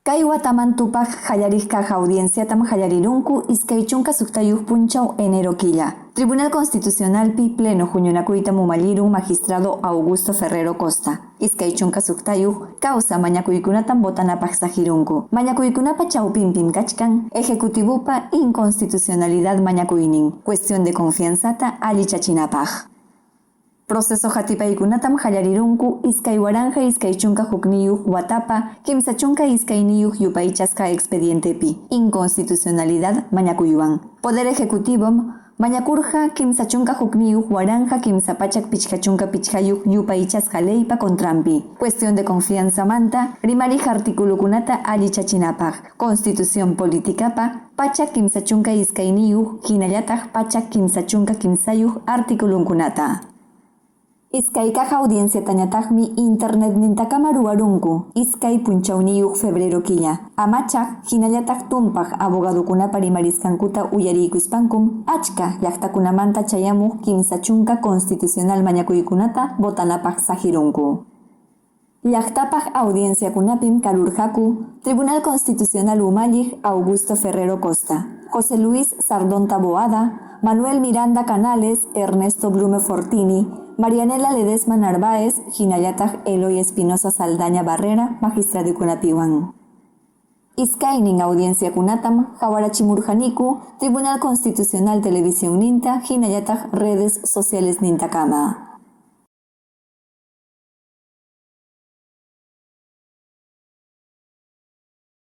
Kay wataman tupaq qallariq kaq audienciatam qallarirunku 26 punchaw enero killa. Tribunal Constitucionalpi pleno huñunakuytam umallirun magistrado Augusto Ferrero Costa. 26 causa mañakuykunatam votanapaq saqirunku. Mañakuykunapa chawpinpim kachkan Ejecutivopa inconstitucionalidad mañakuynin, cuestión de confianzata allichachinapaq. Proceso hatipaykunatam qallarirunku 2021 watapa 32 yupaychasqa expedientepi, inconstitucionalidad mañakuywan. Poder Ejecutivom mañakurqa 31 355 yupaychasqa leypa contranpi. Cuestión de confianzamanta rimariq articulukunata allichachinapaq. Constitución Politicapa 132 hinallataq 133 articulunkunata. Iskay kaq audienciatañataqmi internetnintakama ruwarunku 2 punchawniyuq febrero killa. Amachaq hinallataq tumpaq abogadokunapa rimarisqankuta uyariykuspankum achka llaqtakunamanta chayamuq 30 constitucional mañakuykunata votanapaq saqirunku. Llaqtapaq audienciakunapim karurqaku Tribunal Constitucional umalliq Augusto Ferrero Costa, José Luis Sardón Taboada, Manuel Miranda Canales, Ernesto Blume Fortini, Marianela Ledesma Narváez, hinallataq Eloy Espinosa Saldaña Barrera magistradukunapiwan. Iskaynin audienciakunatam qawarachimurqaniku Tribunal Constitucional Televisión ninta hinallataq redes sociales nintakama.